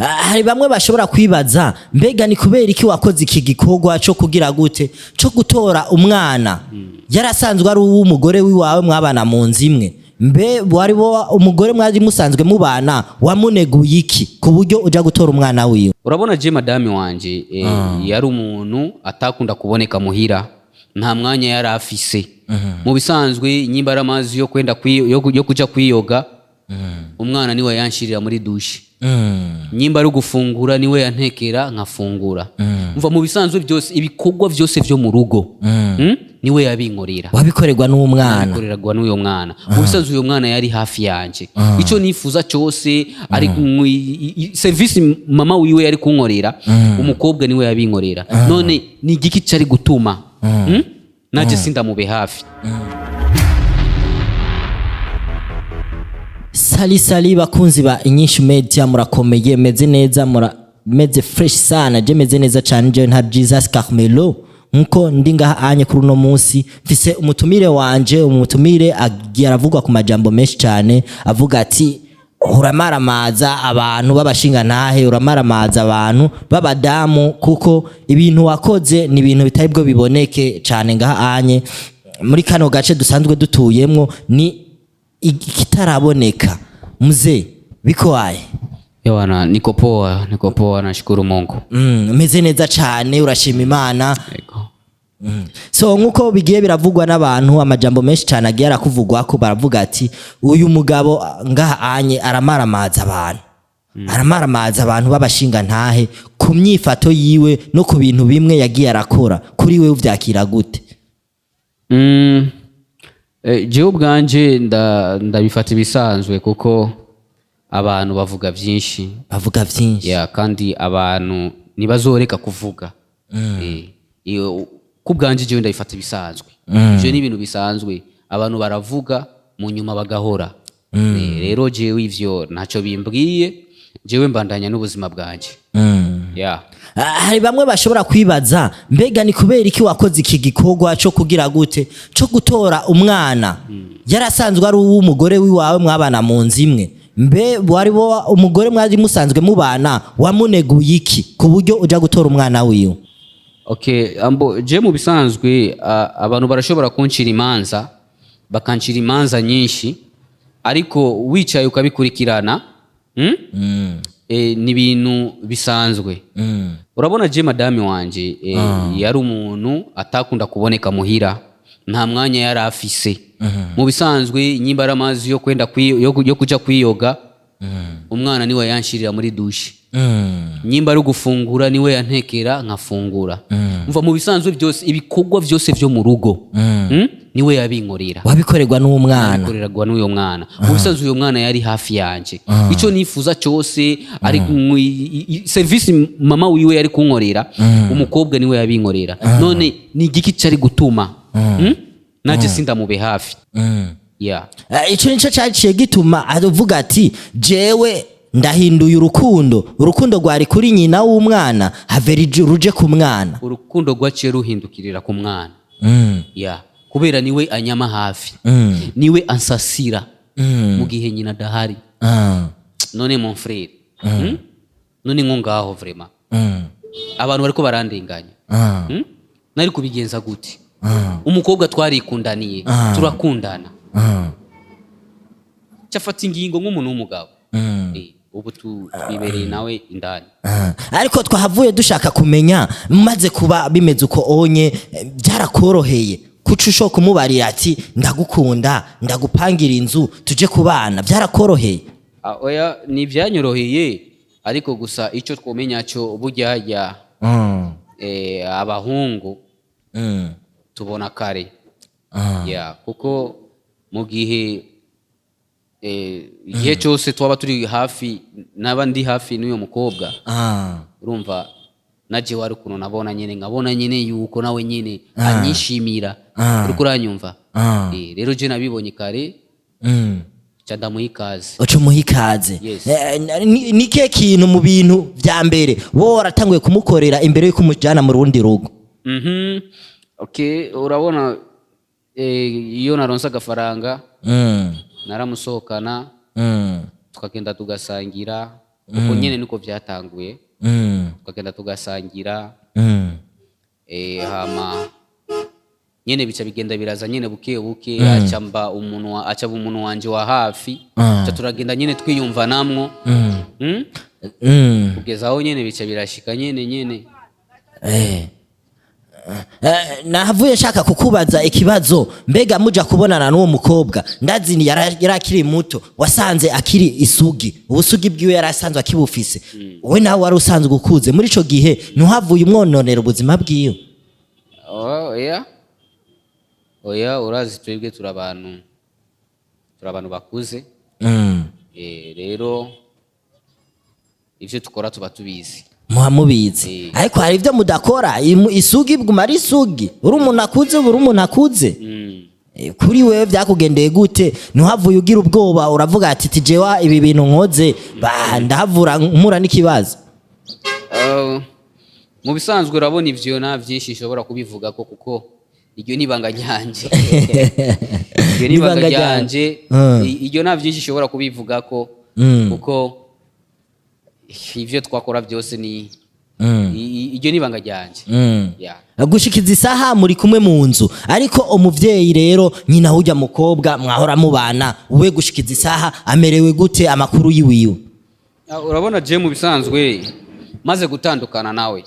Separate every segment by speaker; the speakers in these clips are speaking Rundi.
Speaker 1: Hari bamwe bashobora kwibaza, mbega ni kubera iki wakoze iki gikorwa cyo kugira gute, cyo gutora umwana yarasanzwe ari uw'umugore wiwawe mwabana mu nzu imwe? Mbe wari bo umugore mwari musanzwe mubana wamuneguye iki ku buryo uja gutora umwana wiwe?
Speaker 2: Urabona, je madame wanje yari umuntu atakunda kuboneka muhira, nta mwanya yari afise. Mu bisanzwe, nyimba ari amazi yo kwenda yo kuja kwiyoga, umwana niwe yanshirira muri douche. Nyimba ari gufungura, niwe yantekera nkafungura. Mva mu bisanzwe byose, ibikorwa byose vyo mu rugo, niwe yabinkorera.
Speaker 1: Wabikorerwa n'umwana?
Speaker 2: Bikorerwa n'uyo mwana. Mu bisanzwe uyo mwana yari hafi yanje, icyo nifuza cyose ari service mama wiwe yari kunkorera, umukobwa niwe yabinkorera. None ni igiki cari gutuma, Naje sindamube hafi?
Speaker 1: Salut salut bakunzi ba Inyishu Media, murakomeye? Meze neza? Meze fresh sana. Je meze neza cyane, je nka Jesus Carmelo. Nkuko ndi ngaha anye kuri uno munsi, mfise umutumire wanje, umutumire agiye aravugwa ku majambo menshi cyane, avuga ati uramaramaza abantu b'abashingantahe, uramaramaza abantu b'abadamu, kuko ibintu wakoze ni ibintu bitari bwo biboneke cyane ngaha anye muri kano gace dusanzwe dutuyemwo, ni ikitaraboneka. Mzee, bikoaye?
Speaker 2: Yohana, niko poa, niko poa, nashukuru Mungu.
Speaker 1: Umeze neza cyane, urashima Imana?
Speaker 2: Yego.
Speaker 1: So nkuko bigiye biravugwa n'abantu, amajambo menshi cyane agiye arakuvugwa ko baravuga ati uyu mugabo ngaha anye aramaramaza abantu, aramaramaza abantu b'abashingantahe ku myifato yiwe no ku bintu bimwe yagiye arakora. Kuri we uvyakira gute?
Speaker 2: Jewe ubwanje ndabifata ibisanzwe, kuko abantu bavuga byinshi.
Speaker 1: Bavuga vyinshi.
Speaker 2: Ya, kandi abantu ntibazoreka kuvuga. Iyo ku bwanje jewe ndabifata ibisanzwe. Ivyo ni ibintu bisanzwe, abantu baravuga, mu nyuma bagahora. Rero jewe ivyo ntacyo bimbwiye, jewe mbandanya n'ubuzima bwanje. Ya.
Speaker 1: Hari bamwe bashobora kwibaza, mbega ni kubera iki wakoze iki gikorwa cyo kugira gute, cyo gutora umwana yarasanzwe ari uw'umugore wiwawe mwabana mu nzu imwe? Mbe wari bo umugore mwari musanzwe mubana wamuneguye iki ku buryo uja gutora umwana wiwe?
Speaker 2: Okay, ambo je mu bisanzwe abantu barashobora kuncira imanza, bakancira imanza nyinshi, ariko wicaye ukabikurikirana, Ni ibintu bisanzwe. Urabona, je madame wanje yari umuntu atakunda kuboneka muhira, nta mwanya yari afise. Mu bisanzwe, nyimba ari amazi yo kwenda yo kuja kwiyoga, umwana niwe yanshirira muri douche. Nyimba ari gufungura, niwe yantekera nkafungura. Mva mu bisanzwe byose, ibikorwa byose vyo mu rugo, Niwe yabinkorera.
Speaker 1: Wabikorerwa n'umwana?
Speaker 2: Bikorerwa n'uyo mwana. Mu bisanzwe uyo mwana yari hafi yanje, icyo nifuza cyose ari service mama wiwe yari kunkorera, umukobwa niwe yabinkorera. None ni igiki cari gutuma, Naje sindamube hafi? Ya.
Speaker 1: Ico nico caciye gituma avuga ati jewe ndahinduye urukundo, urukundo rwari kuri nyina w'umwana have ruje ku mwana.
Speaker 2: Urukundo rwaciye ruhindukirira ku mwana, ya, kubera niwe anyama hafi, niwe ansasira mu gihe nyina adahari. None mon frère, None nko ngaho vraiment abantu bariko barandenganya. Nari kubigenza gute? Umukobwa twarikundaniye, turakundana, cyafata ingingo nk'umuntu w'umugabo. Ubu twibereye nawe indani.
Speaker 1: Ariko twahavuye dushaka kumenya, maze kuba bimeze uko onye, byarakoroheye kuca ushobora kumubarira ati ndagukunda, ndagupangira inzu, tuje kubana? Byarakoroheye?
Speaker 2: Ah, oya, ni ibyanyoroheye, ariko gusa icyo twomenya cyo burya hajya abahungu tubona kare. Ya, kuko mu gihe igihe cyose twaba turi hafi, naba ndi hafi n'uyo mukobwa, urumva naje wari ukuntu nabona nyene, nkabona nyene yuko nawe nyene anyishimira. Uriko uranyumva? Rero je nabibonye kare, ca ndamuha ikaze.
Speaker 1: Uca umuha ikaze?
Speaker 2: Yes.
Speaker 1: Ni kihe kintu mu bintu vya mbere wowe waratanguye kumukorera imbere yuko umujana mu rundi rugo?
Speaker 2: Okay, urabona, iyo naronse agafaranga, naramusohokana, tukagenda tugasangira. Uko nyene niko vyatanguye. Tukagenda tugasangira. Hama nyene bica bigenda biraza nyene buke buke, aca mba umuntu aca aba umuntu wanje wa hafi. Ca turagenda nyene twiyumva namwo. Kugeza aho nyene bica birashika nyene nyene.
Speaker 1: Nahavuye nshaka kukubaza ikibazo. Mbega muja kubonana n'uwo mukobwa, ndazi ni yari akiri muto, wasanze akiri isugi, ubusugi bwiwe yari asanzwe akibufise, we nawe wari usanzwe ukuze. Muri ico gihe ntuhavuye umwononera ubuzima bwiwe?
Speaker 2: Oh, oya oya, urazi twebwe turi abantu bakuze. Rero ivyo dukora tuba tubizi.
Speaker 1: Muba mubizi. Ariko hari ibyo mudakora. Isugi bwuma ari isugi, uri umuntu akuze, uba uri umuntu akuze. Kuri wewe byakugendeye gute? Ntuhavuye ugira ubwoba, uravuga ati tijewa ibi bintu nkoze ba ndahavura mpura n'ikibazo?
Speaker 2: Mu bisanzwe urabona ivyo nta vyinshi nshobora kubivuga ko, kuko iryo ni ibanga ryanje, iryo ni ibanga
Speaker 1: N'ibanga
Speaker 2: ryanje. Iryo nta vyinshi nshobora kubivuga ko, kuko ivyo twakora byose ni iryo ni ibanga ryanje. Yeah.
Speaker 1: Gushikiza isaha muri kumwe mu nzu, ariko umuvyeyi rero, nyina hujya mukobwa mwahora mubana, we gushikiza isaha amerewe gute? Amakuru yiwiwe?
Speaker 2: Ah, urabona je mu bisanzwe maze gutandukana nawe,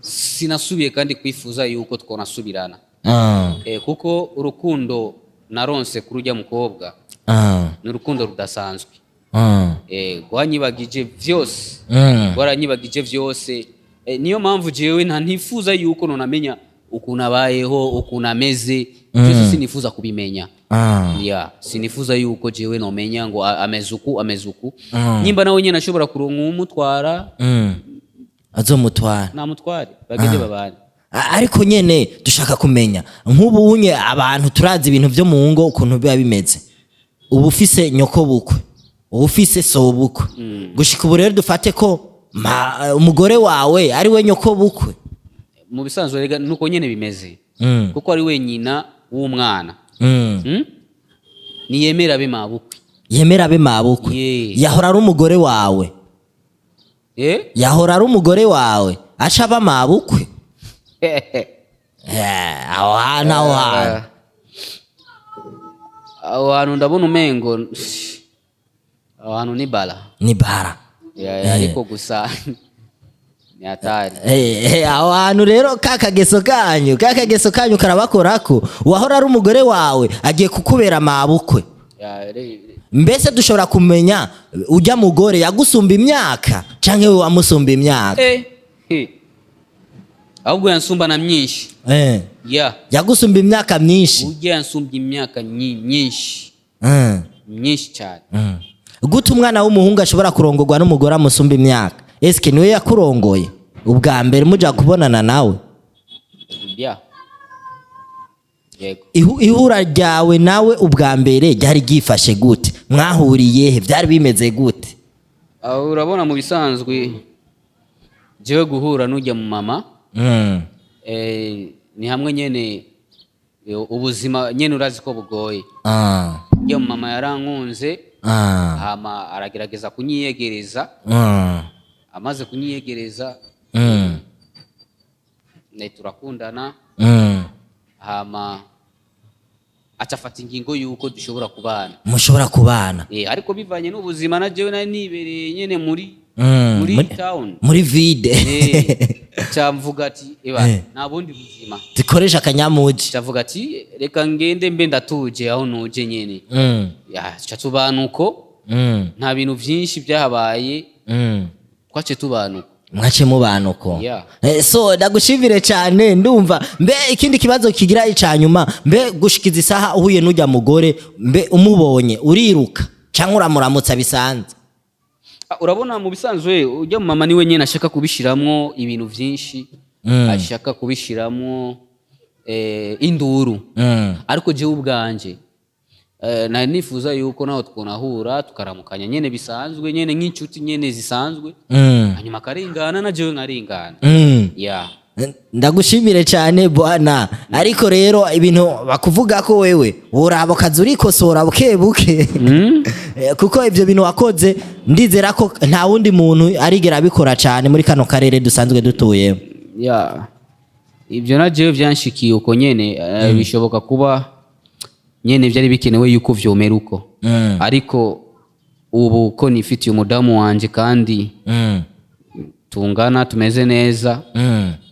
Speaker 2: sinasubiye kandi kwifuza yuko twonasubirana. Kuko urukundo naronse kuri ujya mukobwa ni urukundo rudasanzwe. Rwanyibagije vyose. Rwaranyibagije vyose. Niyo mpamvu jewe nta ntifuza yuko nonamenya ukuntu abayeho, ukuntu ameze, byose sinifuza kubimenya. Ya, sinifuza yuko jewe nomenya ngo ameze uku, ameze uku. Nyimba nawe nyene ashobora kuronka uwumutwara,
Speaker 1: Azomutwara.
Speaker 2: Namutware, bagende babane.
Speaker 1: Ariko nyene dushaka kumenya, nk'ubu unye abantu turazi ibintu vyo mu ngo ukuntu biba bimeze. Uba ufise nyoko bukwe, uba ufise so bukwe. Gushika ubu rero dufate ko umugore wawe ari we nyoko bukwe?
Speaker 2: Mu bisanzwe rega nuko nyene bimeze, kuko ari we nyina w'umwana. Niyemera abe mabukwe.
Speaker 1: Yemera abe mabukwe.
Speaker 2: Yeah.
Speaker 1: Yahora ari umugore wawe.
Speaker 2: Eh?
Speaker 1: Yahora ari umugore wawe, aca aba mabukwe. Aho hantu, aho hantu.
Speaker 2: Aho hantu ndabona umengo aho hantu ni bala.
Speaker 1: Ni bara.
Speaker 2: Ya, ariko gusa ni hatari.
Speaker 1: Aho hantu rero ka kageso kanyu karabakorako. Uwahora ari umugore wawe agiye kukubera mabukwe.
Speaker 2: Ya,
Speaker 1: Mbese dushobora kumenya ujya mugore yagusumba imyaka canke we wamusumba imyaka?
Speaker 2: Eh. Ahubwo yansumba na myinshi. Ya.
Speaker 1: Yagusumba imyaka myinshi.
Speaker 2: Ujya yansumbye imyaka myinshi, myinshi cyane.
Speaker 1: Gute umwana w'umuhungu ashobora kurongorwa n'umugore amusumba imyaka? Eske niwe yakurongoye ubwa mbere muja kubonana nawe?
Speaker 2: Ya, yego.
Speaker 1: Ihura ryawe nawe ubwa mbere ryari ryifashe gute? Mwahuriye he? Byari bimeze gute?
Speaker 2: Aho urabona mu bisanzwe jewe guhura n'ujya mu mama, ni hamwe nyene, ubuzima nyene urazi ko bugoye. Ujya mu mama yarankunze, hama aragerageza kunyiyegereza. Amaze kunyiyegereza, ne turakundana. Hama acafata ingingo yuko dushobora kubana.
Speaker 1: Mushobora kubana.
Speaker 2: Ariko bivanye n'ubuzima na jewe nari nibereye nyene muri muri town.
Speaker 1: Muri vide.
Speaker 2: Camvuga ati eba, nta bundi buzima.
Speaker 1: Zikoresha akanyamuji.
Speaker 2: Cavuga ati reka ngende mbe ndatuje aho nuje nyene. Ya, ca tubana uko. Nta bintu vyinshi byahabaye. Twace tubana uko.
Speaker 1: Mwace mubana uko.
Speaker 2: Yeah.
Speaker 1: So ndagushimire cyane. Ndumva mbe ikindi kibazo kigira icanyuma, mbe gushikiza isaha uhuye n'ujya mugore, mbe umubonye uriruka cyangwa uramuramutsa bisanzwe?
Speaker 2: Ah, urabona mu bisanzwe ujya mu mama niwe nyene ashaka kubishiramwo ibintu vyinshi, ashaka kubishiramwo induru. Ariko jewe ubwanje nari nifuza yuko naho twonahura tukaramukanya nyene bisanzwe, nyene nk'inshuti nyene zisanzwe, hanyuma akarengana na jewe nkarengana. Ya.
Speaker 1: Ndagushimire cyane bwana, ariko rero ibintu bakuvuga ko wewe uraba ukaza urikosora buke buke. Kuko ivyo bintu wakoze, ndizera ko nta wundi muntu arigera abikora cyane muri kano karere dusanzwe dutuyemo.
Speaker 2: Ya, ibyo na jewe byanshikiye uko nyene. Bishoboka kuba nyene byari bikenewe yuko vyomera uko, ariko ubu ko nifitiye umudamu wanje kandi tungana, tumeze neza.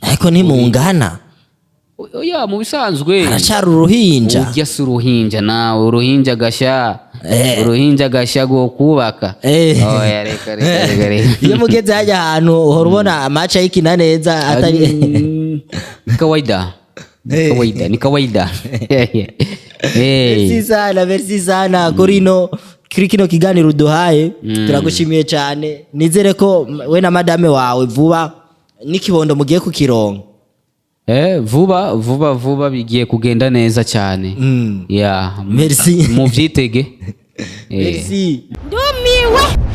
Speaker 1: Ariko ntimungana.
Speaker 2: Oya, mu bisanzwe
Speaker 1: Aracari uruhinja.
Speaker 2: Urya si uruhinja nawe, uruhinja gasha. Uruhinja gasha go kubaka. Oya, reka reka reka reka.
Speaker 1: Iyo mugeze hajya ahantu uhora ubona amaca ayikina neza atari
Speaker 2: Ni kawaida, ni kawaida, ni kawaida.
Speaker 1: Merci sana, merci sana kuri kino kiganiro uduhaye. Turagushimiye cyane. Nizere ko we na madame wawe vuba n'ikibondo mugiye kukironka.
Speaker 2: Vuba vuba vuba bigiye kugenda neza cyane. Ya.
Speaker 1: Merci.
Speaker 2: Muvyitege.
Speaker 1: Merci.
Speaker 3: Ndumiwe.